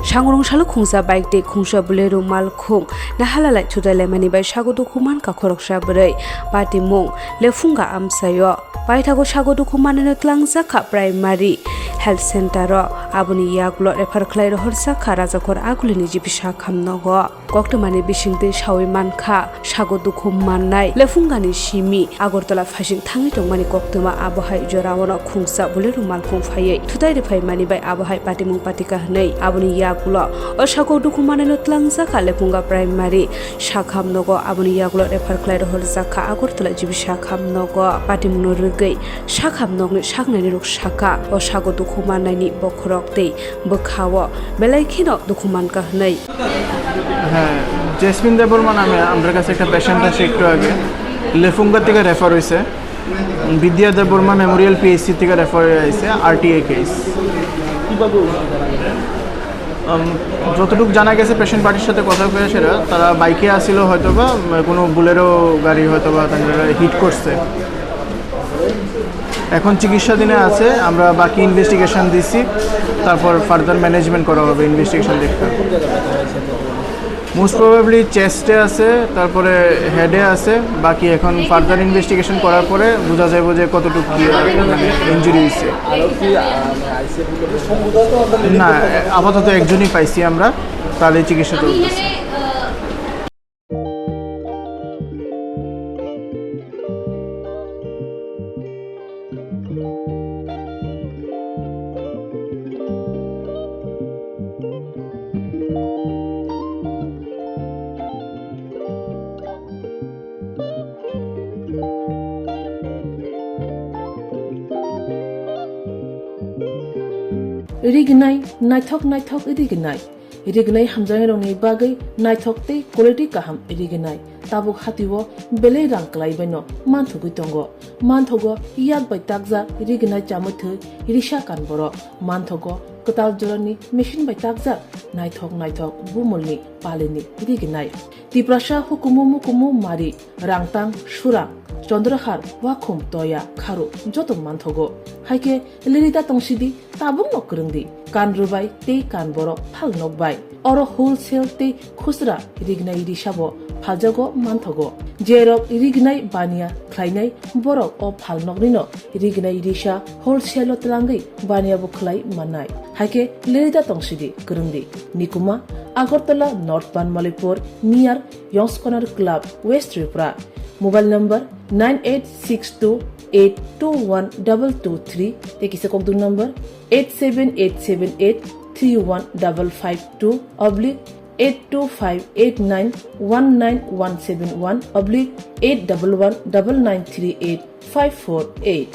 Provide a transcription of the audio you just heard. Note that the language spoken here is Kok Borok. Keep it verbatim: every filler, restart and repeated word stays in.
Sangrong salo khungsa bike tei khungsa Bolero malkhung nahalalai thutai laimani bai sago dukhu mankha khoroksa bwrwi. Patimung Lephunga amchaio. Paithago sago dukhu manwino twlangjakha Primary Health Center o, aboni yagulo refer khlai rohorjakha Rajakhor Agulini G P sakham nogo. Koktwmani bisingtwi sawi mankha sago dukhu mannai Lephungani simi Agartala phaising thangwi tongmani koktwma, abohai joraono khungsa Bolero malkhung phaiwi thutai rwphaimani bai abohai patimung patika hwnwi aboni yagulo o sago dukhu manwino twlangjakha Lephunga Primary sakham nogo, aboni yagulo refer khlai rohorjakha Agartala G B sakham nogo. Patimungno rwgwi sakham nokni saknainirok sakha o sago dukhu mannaini bokhorok tei bwkhao belai kheno dukhu mankha hwnwi. হ্যাঁ, জেসমিন দেববর্মা নামে আমাদের কাছে একটা পেশেন্ট আসে একটু আগে, লেফুঙ্গা থেকে রেফার হয়েছে। বিদ্যা দেববর্মা মেমোরিয়াল পিএইচসি থেকে রেফার হয়ে আইছে, আরটিআই কেস। উম, যতটুকু জানা গেছে, পেশেন্ট পার্টির সাথে কথা হয়ে সেটা, তারা বাইকে আসিল হয়তো বা, উম, কোনো বুলেরো গাড়ি হয়তো বা তাদের হিট করছে। এখন চিকিৎসাধীনে আছে, আমরা বাকি ইনভেস্টিগেশন দিছি, তারপর ফার্দার ম্যানেজমেন্ট করা হবে ইনভেস্টিগেশন দেখতে। মোস্ট প্রবাবলি চেস্টে আছে, তারপরে হেডে আছে। বাকি এখন ফার্দার ইনভেস্টিগেশন করার পরে বোঝা যাবে যে কতটুকু কি, মানে, ইনজুরি হয়েছে। না, আপাতত একজনই পাইছি আমরা, তাদের চিকিৎসা চলতেছে। Rignai, naithok naithok rignai. Rignai hamjaknairokni bagwi naithok tei quality kaham rignai. Tabuk hatio belai rang kwlaibaino manthogwi tongo. Manthogo yak bai takjak rignai chamwi thwi risa kan borok. Manthogo kwtal jorani machine bai takjak naithok naithok bumulni palini rignai. Tiprasa hukumu mukumu mari, rangtang, surang, chondrahar, wakhum, toya, kharu joto manthogo. Haikhe lirida tongsidi, tabukno kwrwngdi, kan rwbai tei kan borok phalnok bai. Oro wholesale tei khusra rignai risabo phaljago manthogo. Jerok rignai baniya khlainai borok o phalnoknino rignai risa wholesale-o twlangwi baniyabo khlai mannai. Haikhe lirida tongsidi, kwrwngdi. Nikuma, Agartala North Banmalipur, near Yongskonar Club, West Tripura. Mobile number nine eight six two eight two one double two three, tei kisa kokduk number eight seven eight seven eight three one double five two oblique eight two five eight nine one nine one seven one oblique eight double one double nine three eight five four eight.